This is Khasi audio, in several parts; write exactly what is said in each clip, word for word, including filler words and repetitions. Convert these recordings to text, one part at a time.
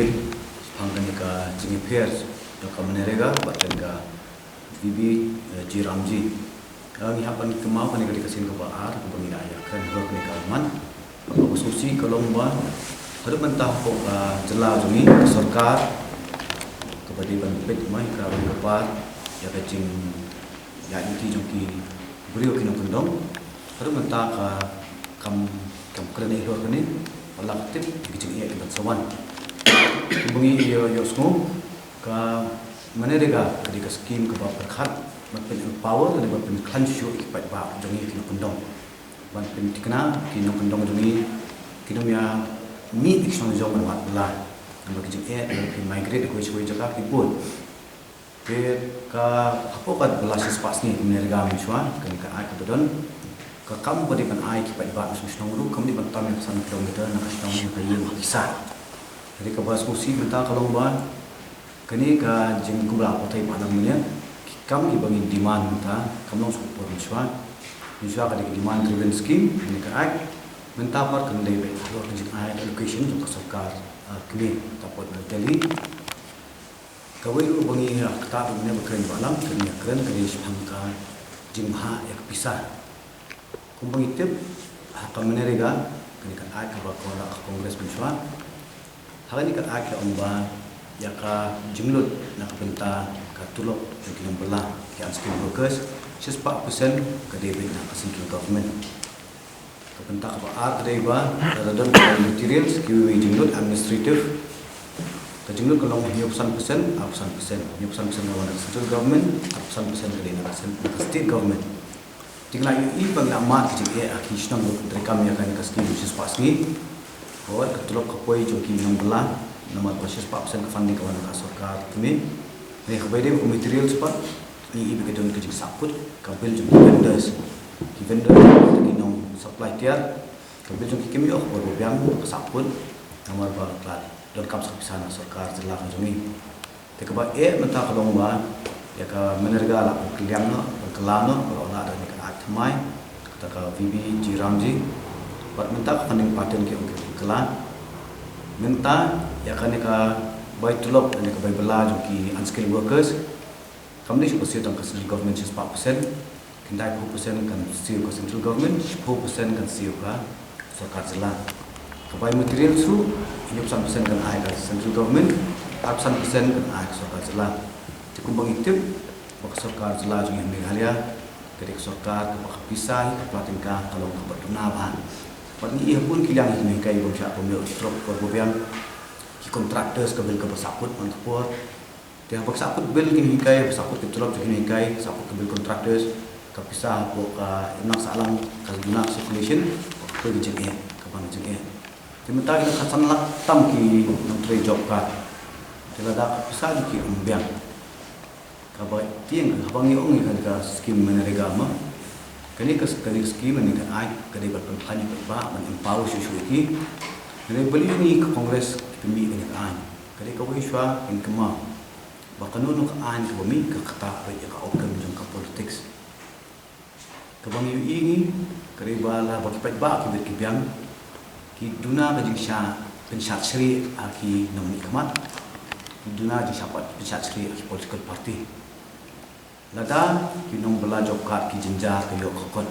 detail shaphang kane ka jingïapher jong ka MGNREGA bad kane ka VB, eh, G RAM G. Eh, ngi hap ban kynmaw kane ka dei ka sien kaba ar kaba ngi la ïakren halor kane ka mat. Kaba sngewsih ka long ba haduh mynta hapoh ka jylla jong ngi, ka sorkar kaba dei ban peit mai ka ri ka par ïa ka jingïaid lynti jong ki briew ki nongkyndong. Haduh mynta ka kam, kam kren ïa halor kane, ba la ka tip ki jingeh ki ban sa wan. Kumba ngi ïoh, ïohsngew, ka MGNREGA ka dei ka skim kaba pyrkhat ban pyn-empower lane ban pynkhlaiñ shuh ïa ki paidbah jong ngi ki nongkyndong. Ban pynthikna ki nongkyndong jong ngi kin ym ïa mih ïa ki shnong jong ban wad bylla. Namar ki jingeh ki migrate kawei sha kawei jaka ki bun. Te ka hapoh ka bylla shispah sngi ka MGNREGA mynshuwa, kane ka act kaba don, ka kam ba dei ban ai ki paidbah na shnong ruh kam dei ban tam ïa ka san kilometer na ka shnong na ka ïing ka pisa. Hynrei kaba sngewsih mynta ka long ba kane ka jingkular pyrthei ba nang mynne, ki kam kiba ngi demand mynta kam long shu por mynshuwa. Mynshuwa ka dei ka demand driven scheme, kane ka act mynta pat kan dei beit halor ka jingai allocation jong ka sorkar, ah, kmie, ta pat na Delhi. Kawei ruh ba ngi ïa kata ruh mynne ba kren ba lang, kane ka kren ka dei shaphang ka jingbha ïa ka pisa. Kumba ngi tip, ha ka MGNREGA, kane ka act kaba ka la ka Congress mynshuwa. Ha kane ka act ka ong ba ïa ka jinglut na ka bynta ka tulop jong ki nongbylla, ki unskilled workers, shispah percent ka dei beit na ka central government. Ka bynta kaba ar ka dei ba lada don ka materials, kiwei jinglut administrative, ka jinglut ka long hynñiewphew san percent, arphew san percent. Hynñiewphew san percent ka wan na ka central government, arphew san percent ka dei na ka cen-, na ka state government. Te ngi la ïohi ba ngi la mad ka jingeh ha ki shnong ba treikam ïa kane ka skim shispah sngi. Hooid, ka tulop ka poi jong ki nongbylla, namar ba shispah percent ka funding ka wan na ka sorkar kmie. Hynrei kaba ïadei bad ka materials pat, ngi ïohi ba ka don ka jingsahkut ka bill jong ki vendors. Ki vendors, ki nong supply tiar, ka bill jong ki kim ïoh ka por ba biang, ka sahkut, namar ba ka la donkam sa ka pisa na sorkar jylla ka jong ngi. Te kaba eh mynta ka long ba ïa ka MGNREGA la pynkylla noh, pynkylla noh, ba la lah da kane ka act thymmai, kata ka VB G RAM G. Bad mynta ka funding pattern ki ong ki pynkylla. Mynta ïa kane ka bai tulop, kane ka bai bylla jong ki unskilled workers, kam dei shuh ba siew tang ka central government shispah percent. Khyndai phew percent kan siew ka central government, shiphew percent kan siew ka sorkar jylla. Ka bai materials ruh, hynñiewphew san percent kan ai ka central government, arphew san percent kan ai ka sorkar jylla. Te kumba ngi tip ba ka sorkar jylla jong ngi ha Meghalaya ka dei ka sorkar kaba ka pisa hi ka pla tyngka ka long kaba duna bha. Bad ngi ïohi ha bun ki liang hi ki nonghikai bym shah bym ïoh trok por ba biang, ki contractors ka bill kaba sahkut man ka por. Te haba sahkut bill ki nonghikai, haba sahkut ki tulop jong ki nonghikai, sahkut ki bill contractors, ka pisa hapoh ka imlang sahlang ka duna circulation, ka poi ka jingeh, ka ban ka jingeh. Te mynta ki dang khatsan lak tam ki nongtrei job card. Te lada ka pisa jong ki ym biang, kaba tieng haba ngi ong ïa kane ka skim MGNREGA ma, kane ka, kane ka skim, kane ka act ka dei ban pynkhlaiñ ïa ki paidbah, ban empower shuh shuh ïa ki. Hynrei balei ngi ka Congress ki pynmih kane ka act? Ka dei kawei shuwa, ngi kynmaw ba kano kano ka aiñ kaba mih ka ktah beit ïa ka outcome jong ka politics. Kaba ngi ïohi ngi, ka dei ba la ba ki paidbah ki bit ki biang, ki duna ka jingshah pynshad shrieh ha ki nongmihkhmat, ki duna jingshah pat pynshad shrieh ha ki political party. Lada ki nongbylla job card ki jynjar ka ïoh ka kot.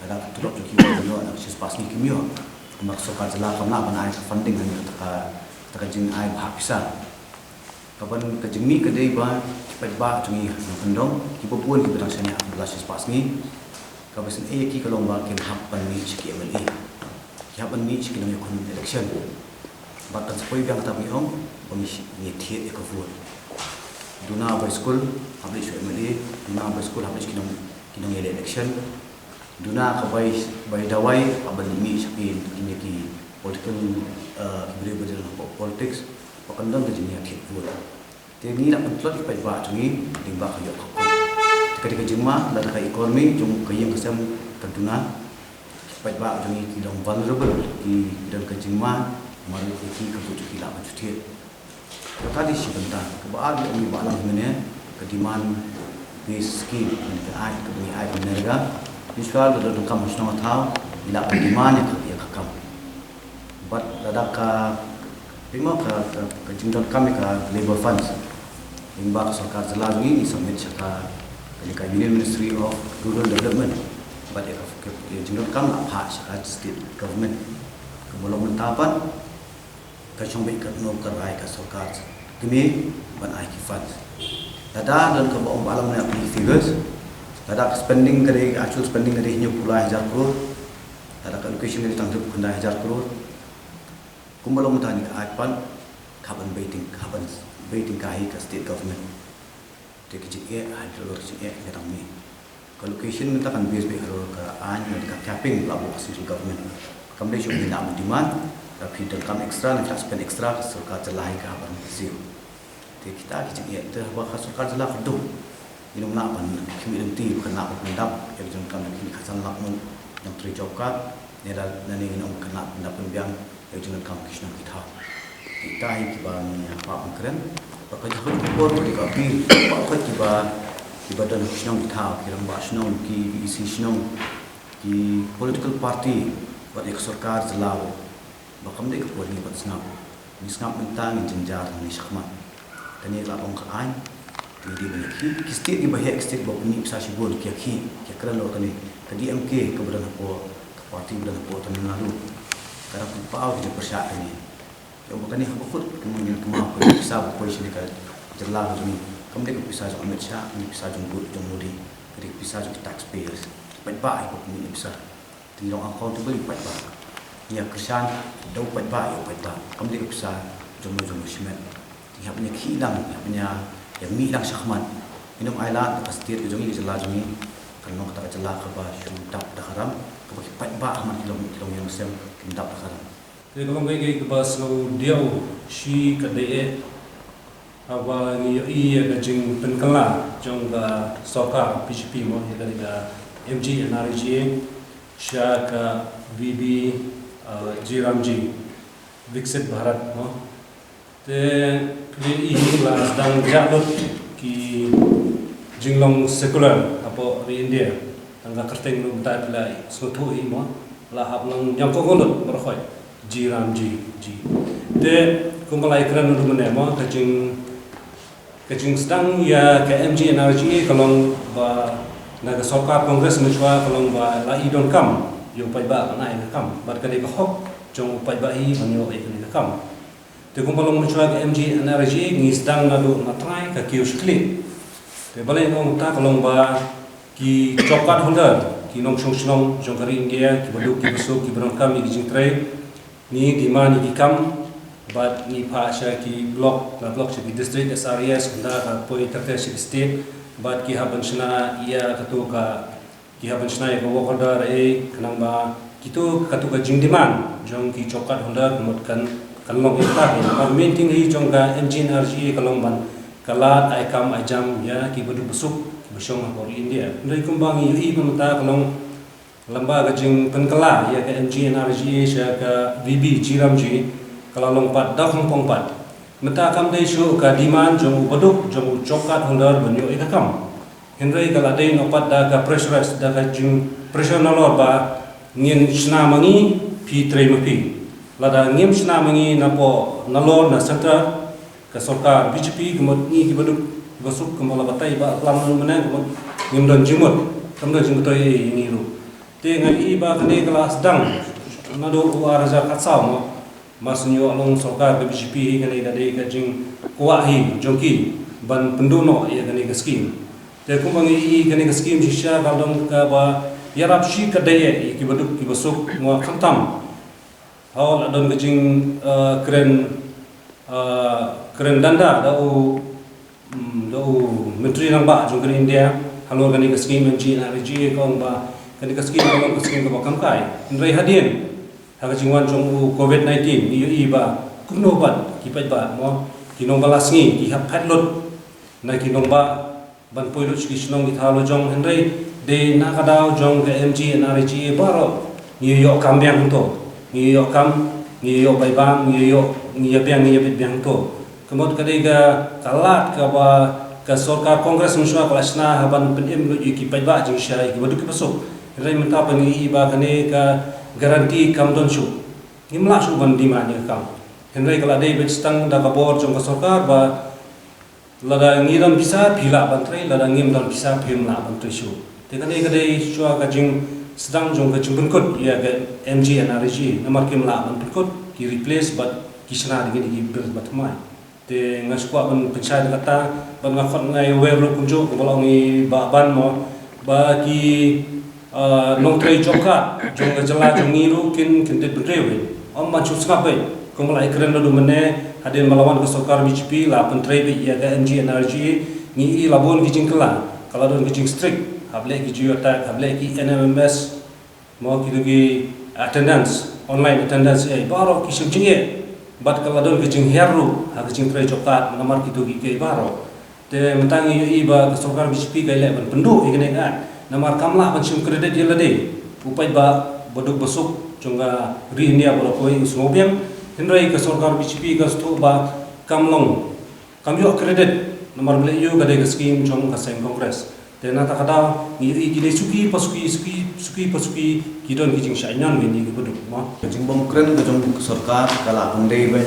Lada ka tulop jong ki ba ïoh na ka shispah sngi kim ïoh. Namar ka sorkar jylla kam lah ban ai ka funding ha kata ka, kata ka jingai bhah pisa. Kaban ka jingmih ka dei ba ki paidbah jong ngi ha nongkyndong kiba bun kiba dang shaniah bylla shispah sngi. Kaba sngewsih ïa ki ka long ba kin hap ban mih sha ki M L A. Ki hap ban mih sha ki nongïakhun election. Bad kan sa poi biang kata ba ngi ong ba ngi shi-, ngi thied ïa ka vote. Duna bai skul hap leit sha M L A, duna bai skul hap leit sha ki nong, ki nongïaleh election. Duna ka bai, bai dawai hap ban mih sha ki, ki, ki political, eh, ki briew ba dei hapoh politics. Ba kan don ka jingïathied vote. Te ngi la pyntlot ïa ki paidbah jong ngi lyngba ka ïoh ka kot. Te ka dei ka jingma lada ka economy jong ka ïing ka sem ka duna, ki paidbah jong ngi ki long vulnerable, ki, ki don ka jingma, mar ïa ki ka vote jong ki lah ban shu thied. Kata dei shi bynta. Kaba ar, ngi ong ba lang mynne ka demand based scheme, ka ai, kaba ngi ai ka MGNREGA. Ngi shuwa lada don kam ha shnong ha thaw, ngi lah ban demand ïa ka, ïa ka kam. Bad lada ka, phi mo, ka, ka, ka jingdonkam ïa ka labour funds, lyngba ka sorkar jylla jong ngi, ngi submit sha ka, ka Union Ministry of Rural Development. Bad ïa ka, ka, ka jingdonkam la phah sha ka state government. Kaba long mynta pat ka shong beit katno ka rai ka sorkar kmie ban ai ki funds. Lada don kaba ong ba lang na ki figures, lada ka spending ka dei, actual spending ka dei hynñiewphew lai hajar klur, lada ka allocation ka dei tang hynñiewphew khyndai hajar klur, kumba long mynta ngi ka ai pat, ka ban baiting, ka ban baiting ka hi ka state government. Te ki jingeh, ha ki jingeh ki dang mih. Ka allocation mynta kan base beit halor ka aiñ, mynta ka capping ba la buh ka central government. Kam dei shuh ngi lah ban demand, lada phi donkam extra, ngi lah spend extra, ka sorkar jylla hi ka ban siew. Te kita ki jingeh, te haba ka sorkar jylla ka duk. Ngin ym lah ban khmih lynti, ba kan lah ban pyndap ïa ka jingdonkam jong ki, ka san lak ngut nongtrei job card, ne lada, ne ngin ym lah ban pyndap pynbiang ïa ka jingdonkam ki shnong ki thaw. Kita hi kiba ngi hap ban kren. Bad ka jingkyrpad ka dei ka appeal, baroh kiba, kiba don ha ki shnong ki thaw, ki rangbah shnong, ki V E C shnong, ki political party, bad ïa ka sorkar jylla ruh. Ba kam dei ka por ngi ban sngap. Ngi sngap mynta, ngi jynjar nangne shakhmat. Kane la long ka aiñ. Te ngi dei ban ïakhih. Ki state kiba heh, ki state ba pynmih pisa shibun, ki ïakhih, ki ïakren halor kane. Ka D M K kaba don hapoh, ka party ba don hapoh Tamil Nadu, ka dang pynpaw ka jingpyrshah kane. Ïa, ba kane haba kut, kumno ngin kynmaw ka pisa ba poi sha kane ka jylla ka jong ngi. Kam dei ka pisa jong Amit Shah, kam dei ka pisa jong Mo-, jong Modi. Ka dei ka pisa jong ki taxpayers. Paidbah kiba pynmih pisa. Te ngi long accountable ïa u paidbah. Ngi ïa kyrshan da u paidbah ïa u paidbah. Kam dei ka pisa jong no jong no shimet. Te ngi hap ban ïakhih lang, ngi hap ban ïa, ïa mih lang shakhmat. Ngin ym ailad, ka state ka jong ngi, ka jylla jong ngi kan long kata ka jylla kaba shu dap da ka ram, kaba ki paidbah ha man ki long, ki longïing longsem kin dap da ka ram. Te ka long kaei kaei kaba sngewdiaw shi katdei eh. Haba ngi ïohi ïa ka jingpynkylla jong ka sorkar B J P mo, ïa ka, ïa ka M G N R E G A sha ka V B, uh, G RAM G, Viksit Bharat mo. Te phi ïohi la sdang jah lut ki jinglong secular hapoh ri India. Tang ka kyrteng ruh mynta phi la sngewthuh hi mo. La hap long ñiangkong lut baroh khoit. G RAM G, G. Te kumba la ïakren ruh mynne mo, ka jing, ka jingsdang ïa ka M G N R E G A ka long ba na ka sorkar Congress mynshuwa ka long ba la i donkam ïa u paidbah ban ai ka kam. Bad ka dei ka hok jong u paidbah hi ban ïoh ïa kane ka kam. Te kumba long mynshuwa ka M G N R E G A ngi sdang naduh na trai ka kiew shaklieh. Te balei nga ong ta, ka long ba ki job card holder, ki nongshong shnong jong ka ri India, kiba duk kiba suk, kiba donkam ïa ki jingtrei, ngi demand ïa ki kam, bad ngi phah sha ki block, na block sha ki district, S R E S, ynda ka poi ter ter sha ki state, bad ki hap ban shna ïa katu ka Ki hap ban shna ïa ka work order, eh, khnang ba kito, katu ka jingdemand jong ki job card holder ka mut kan, kan long ïa ka. Ka main thing hi jong ka M G N R E G A ka long ban kylla ai kam ai jam ïa kiba duk ba suk, kiba shong ha ka ri India. Hynrei kumba ngi ïohi mynta ka long lem bad ka jingpynkylla ïa ka M G N R E G A sha ka V B G RAM G, ka la long pat da khongpong pat. Mynta kam dei shuh ka demand jong u baduk, jong u job card holder ban ïoh ïa ka kam. Hynrei ka la dei noh pat da ka pressurize, da ka jingpressure nalor ba ngin shna ma ngi, phi trei ma phi. Lada ngim shna ma ngi napoh nalor na centre, ka sorkar B J P ka mut ngi kiba duk Ba suk kumba la batai ba klam mynne kumba ngim don jingmut, kam don jingmut ïa ngi ruh. Te nga i ba kane ka la sdang naduh u ar hajar khatsaw mo. Mar shu ïoh long sorkar ka B J P hi kane ka dei ka jingkwah hi jong ki ban pynduh noh ïa kane ka skim. Te kumba ngi i kane ka skim shisha ka long kaba ïarap shi ka dei ïa ki baduk ki basuk mo khamtam. Hau la don ka jing, eh, kren, eh, kren danda da u, mm, da u Myntri Rangbah jong ka India halor kane ka skim M G N R E G A ka ong ba kane ka skim ka long ka skim kaba kam kai. Hynrei hadien ha ka jingwan jong u covid nineteen ngi ïohi ba kumno pat ki paidbah mo ki nongbalas ngi ki hap phet lut na ki nongbah ban poi lut sha ki shnong ki thaw la jong, hynrei dei na ka daw jong ka M G N R E G A baroh ngi ïoh kam biang hangto, ngi ïoh kam, ngi ïoh bai bam, ngi ïoh, ngi ïa biang, ngi ïa bit biang hangto. Ka mut ka dei ka, ka lad kaba ka sorkar Congress mynshuwa ka la shna ha ban pynim lut ïa ki paidbah jingshisha ïa ki baduk ki basuk. Hynrei mynta pat ngi i ba kane ka guarantee kam don shuh. Ngim lah shuh ban demand ïa ka kam. Hynrei ka la dei beit tang da ka bor jong ka sorkar ba lada ngi don pisa phi lah ban trei, lada ngim don pisa phim lah ban trei shuh. Te kane ka dei shuwa ka jingsdang jong ka jingpynkut ïa ka M G N R E G A namar kim lah ban pynkut, ki replace bad ki shna da kine ki bill ba thymmai. Te nga shu kwah ban pynshai da kata bad nga khot nga ïa wer ruh kumjuh kumba la ong i Bah Ban mo ba ki, ah, nongtrei job card jong ka jylla jong ngi ruh kin, kin dei bynriew beit. Ym ban shu sngap beit kumba la ïakren naduh mynne hadien ba la wan ka sorkar B J P la pyntrei beit ïa ka M G N R E G A. Ngi i la bun ki jingkylla, ka la don ki jingstrict, hap leh ki geo tag, hap leh ki N M M S, mo kito ki attendance, online attendance, eh, baroh ki shu jingeh. Bad ka la don ki jinghiar ruh ha ki jingtrei job card namar kito ki kiei baroh. Te mynta ngi ïohi ba ka sorkar B J P ka leh ban pynduh ïa kane ka act namar kam lah ban shim credit ïa lade. U paidbah baduk basuk jong ka ri India baroh kawei u sngewbiang. Hynrei ka sorkar B J P ka sngewthuh ba kam long, kam ïoh credit namar balei ïoh ka dei ka skim jong ka seng Congress. Te na kata ka daw ngi ïohi kine suki pa suki, suki, suki pa suki ki don ki jingshah ñion ngi ïa ki baduk mo. Ka jingbym kren ka jong ka sorkar ka la pynlong ba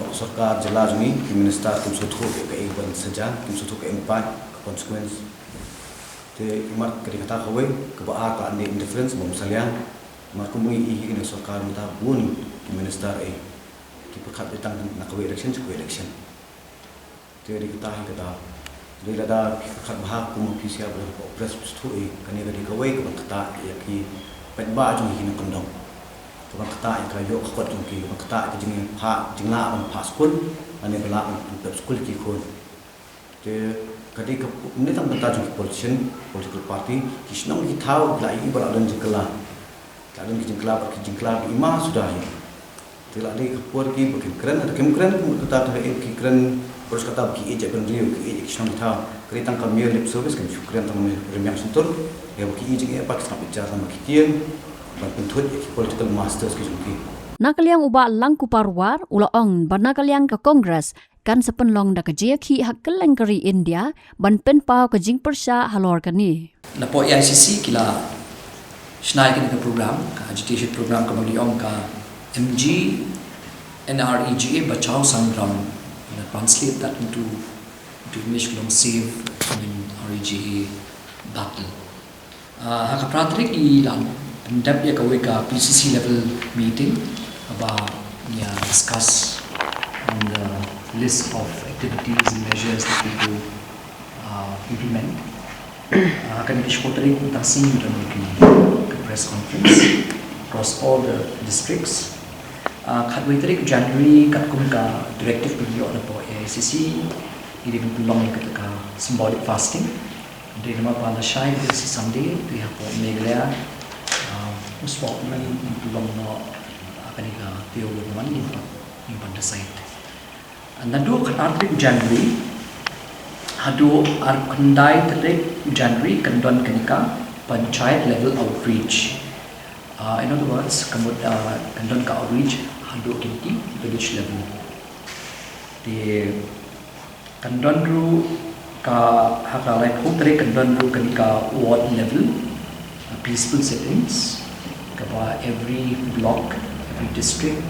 ka sorkar jylla jong ngi, ki minister kim sngewthuh ïa kaei ban sajan, kim sngewthuh ka impact, ka consequence. Te imat ka dei kata kawei, kaba ar ka la dei indifference, bym salia. Mar kumba ngi ïohi kane ka sorkar mynta bun ki minister eh ki pyrkhat beit tang na kawei election sha kawei election. Te dei kata hi kata. Dei lada phi kyrkhat bha kum officer ba dei ka press, phi sngewthuh eh kane ka dei kawei ka ban ktah ïa ki paidbah jong ki nongkyndong. Ka ban ktah ïa ka ïoh ka kot jong ki, ka ban ktah ïa ka jingphah, jinglah ban phah skul, lane ba lah ban pynpep skul ïa ki khun. Te ka dei ka, ne tang bynta jong ki politician, political party, ki shnong ki thaw ki la ïohi ba la don jingkylla. La don ki jingkylla bad ki jingkylla ba i ma suda hi. Te la dei ka por ki ba kin kren, lada kim kren kum kata, te ki kren bad kata ba ki ïeit ïa ka briew, ki ïeit ïa ki shnong ki thaw. Ka dei tang ka mere lip service, kim shu kren tang rmiang shyntur. Ïa ba ki ïeit jingeh ba ki sngap bichar tang ba ki tieng ban pynthut ïa ki political masters ki jong ki. Na ka liang u Bah Langkupar War u la ong ba na ka liang ka Congress kan sa pynlong da ka jingïakhih ha kylleng ka ri India ban pynpaw ka jingpyrshah halor kane. Napoh A I C C ki la shna ïa kane ka program, ka agitation program, kaba ngi ong ka M G N R E G A Bachao Sangram. Ngi la translate that into, into English, ka long Save M G N R E G A Battle. Ah, ha ka phra tarik ngi la pyndep ïa kawei ka P C C level meeting, kaba ngi ïa discuss on the list of activities and measures that we will, uh, implement. Ah, ha kane ka shiphew tarik mynta ka sngi ngi don ïa ka press conference across all the districts. Ah, khatwei tarik January, katkum ka directive ba ngi ïoh napoh A I C C, ngi dei ban pynlong ïa kata ka symbolic fasting. Dei namar ba lashai ka dei ka Sunday, te hapoh Meghalaya, ah, u spokesman u long noh, ah, kane ka taïew ba wan ngim pat, ngim pat decide. Naduh khatar tarik January haduh arphew khyndai tarik January kan don kane ka panchayat level outreach. Ah, in other words, ka mut, ah, kan don ka outreach haduh kine village level. Te kan don ruh ka, ha ka laiphew tarik kan don ruh kane ka ward level, uh, peaceful sittings, kaba every block, every district,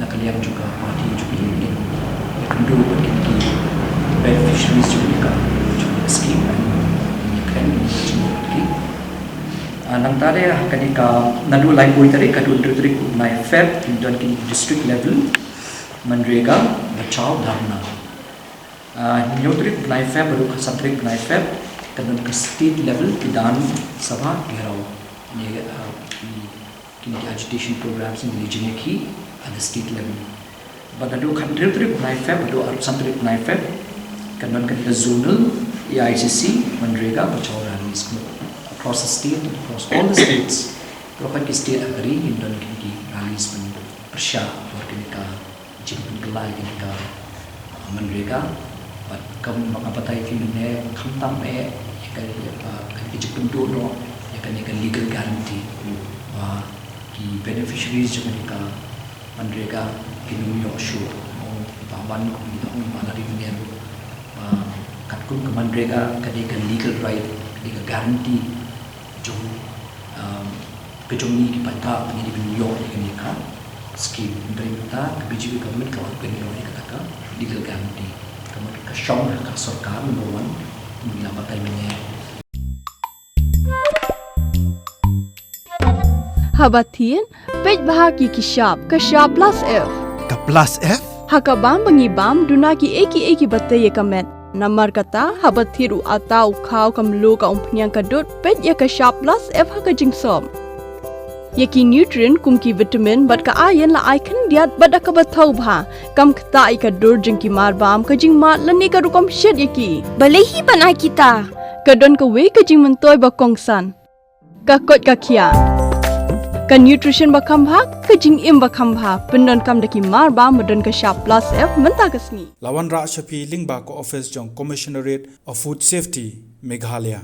na ka liang jong ka party jong ki, kin ïakynduh bad kine ki beneficiaries jong kane ka Scheme, and you can continue with it. Ah, nangta de ha kane ka naduh laiphew tarik haduh hynriew tarik u bnai Feb, kin don ki district level, MGNREGA Bachao Dharna. Ah, hynñiew tarik u bnai Feb haduh san tarik u bnai Feb, kan don ka state level Kidan Sabha Gherao. Ïa, ah, ki, kine ki agitation programs ïa ki jingeh ki at the state level. Bad naduh hynriew tarik u bnai Feb haduh san tarik u bnai Feb, kan don kane ka zonal AICC MGNREGA Bachao rallies across the state, across all the states. Baroh ki state ha ka ri kin don kine ki rallies ban pyrshah bad kane ka jingpynkylla ïa kane ka, ah, MGNREGA. Bad kum ba nga batai ïa phi mynne, khamtam eh ïa ka, ïa ka, ka jingpynduh noh ïa kane ka legal guarantee ba ki beneficiaries jong kane ka MGNREGA kin ym ïoh shuh. Ong ba wan kum ong ba la ri mynne ruh, ba katkum ka MGNREGA ka dei ka legal right, ka dei ka guarantee jong, um, ka jong ngi ki paidbah ba ngi dei ban ïoh ïa kane ka scheme. Hynrei mynta ka BJP government ka wan ban ïoh ïa kata ka legal guarantee. Ka mut ka shong ha ka sorkar number one, ngi la batai mynne. Haba thied, peit bha ki ki shap, ka shap plus F. Ka plus F? Ha ka bam ba ngi bam, duna kiei kiei kiba tei ïa ka met. Namar kata, haba thied u atta, u khaw, ka mluh, ka umphniang, ka dud, peit ïa ka shap plus F ha ka jingsop. Ïa ki nutrient kum ki vitamin bad ka iron la ai khyndiat bad da kaba thaw bha. Kam ktah ïa ka dur jong ki mar bam, ka jingmad lane ka rukom shet ïa ki. Balei hi ban ai kita? Ka don kawei ka jingmyntoi ba kongsan. Ka koit ka khiah. Ka nutrition ba kham bha, ka jingim ba kham bha. Pyndonkam da ki mar bam ba don ka shap plus F mynta ka sngi. La wanrah sha phi lyngba ka office jong Commissionerate of Food Safety, Meghalaya.